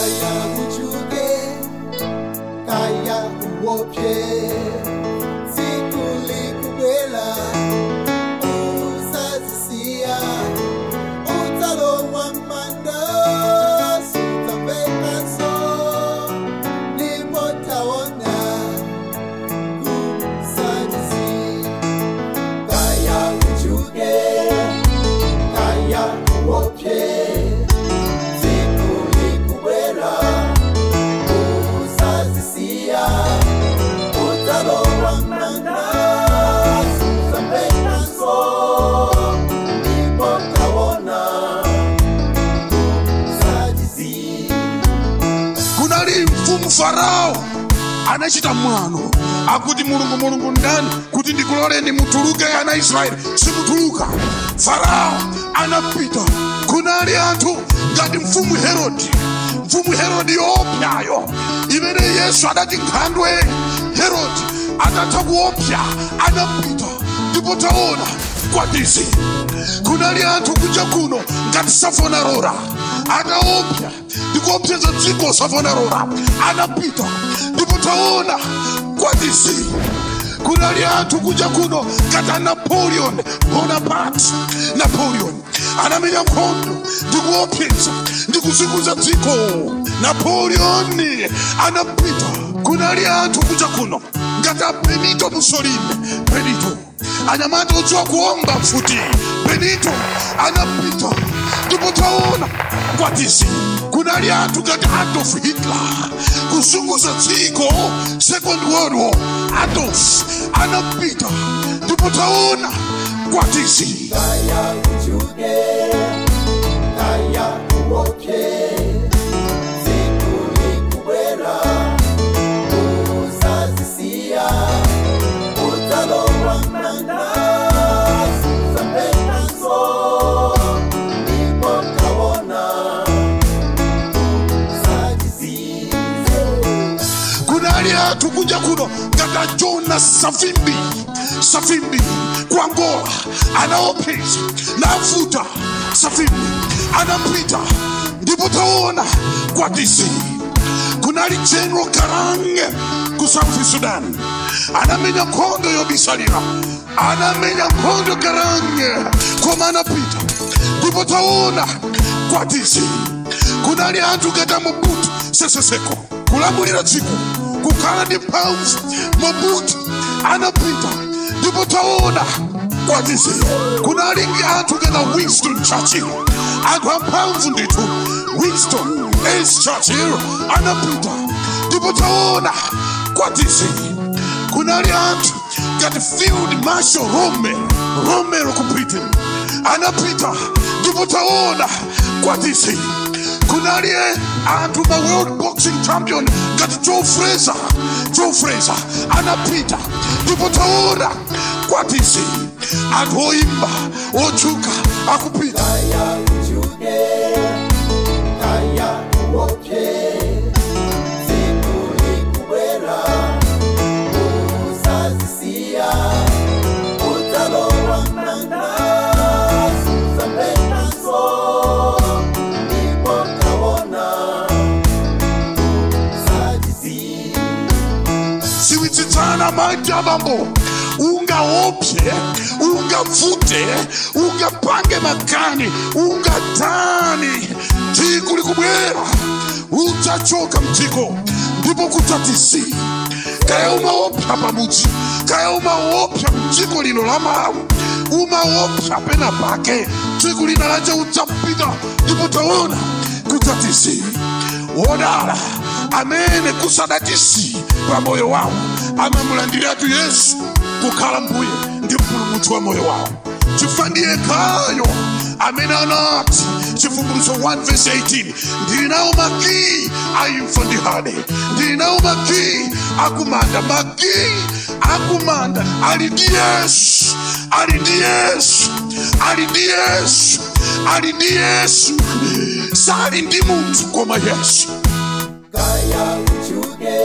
Kaya uchuke, kaya uopye, siku likubwela, usazisiya, udzalowa manda, sutapekaso, nipotaona, kusajisi. Kaya uchuke, kaya uopye, kunali mfumu Farao anachita mwano akuti mulungu mulungu ndani kuti ndikuloleni mutuluke ana Israeli, simutuluka. Farao anapita. Kunali anthu ngati mfumu Herodi, mfumu Herodi yoopyayo imene Yesu adati nkhandwe. Herodi atatha kuopya anapita, ndipo taona kwatisi. Kunali anthu kuja kuno ngati Savonarora ataopya ndikuopseza dziko. Savonarora anapita, ndipo taona kwatisi. Kunali anthu kuja kuno ngati Napoleon Bonaparte. Napoleon anamenya nkhondo ndikuopseza ndikuzunguza dziko. Napoleon anapita. Kunali anthu kuja kuno ngati Benito Mussolini. Benito anyamata odziwa kuomba mfuti. Benito anapita, ndipo taona kwatisi. Kunali anthu ngati Adolf Hitler kuzunguza dziko, Second World War. Adolf anapita, ndipo taona kwatisi. Kaya uchuke, kaya uopye, siku likubwela, usazisiya, udzalowa manda, suzapekanso, ndipo taona, usajisi. Kunali anthu kunja kuno ngati Jonas Savimbi. Savimbi ku Angola anaopseza navuta. Savimbi anapita, ndipo taona kwatisi. Kunali General Garang ku South Sudan anamenya nkhondo yobisalira, anamenya nkhondo Garang koma anapita, ndipo taona kwatisi. Kunali anthu ngati Mobutu Sese Seko kulamulira dziko kukhala ndi mphamvu. Mobutu anapita, ndipo taona kwatisi. Kunali anthu ngati Winston Churchill, anthu amphamvu ndithu. Winston S Churchill anapita, ndipo taona kwatisi. Kunali anthu ngati Field Marshal Rommel, Rommel ku Britain anapita, ndipo taona kwatisi. Kunali anthu ma world boxing champion ngati Joe Frazier. Joe Frazier anapita, ndipo taona kwatisi. Anthu oimba otchuka akupita. Kaya uchuke, kaya uopye, siku likubwela, usazisiya, udzalowa manda, suzapekanso, ndipo taona, usajisi. Siwitsitsana maiti abambo, ungaopye, ungavute, ungapange makani, ungatani, tsiku likubwera udzachoka mdziko ndipo kudzatisi. Kaya umaopsa pamudzi, kaya umaopsa mdziko lino la Malawi, umaopsa pena pake, tsiku lina lache udzapita, ndipo taona kudzatisi. Wodala amene kusadatisi pa moyo wawo amamulandiratu Yesu kukhala mbuye ndi mpulumutsi wa moyo wawo, chifukwa ndiye khayo amene anati Chivumbulutso 1 verse 18, ndili nawo makiyi a imfa ndi hade, ndili nawo makiyi akumanda. Makiyi akumanda ali ndi Yesu, ali ndi Yesu, ali ndi Yesu, ali ndi Yesu, sali ndi munthu koma Yesu. Kaya uchuke,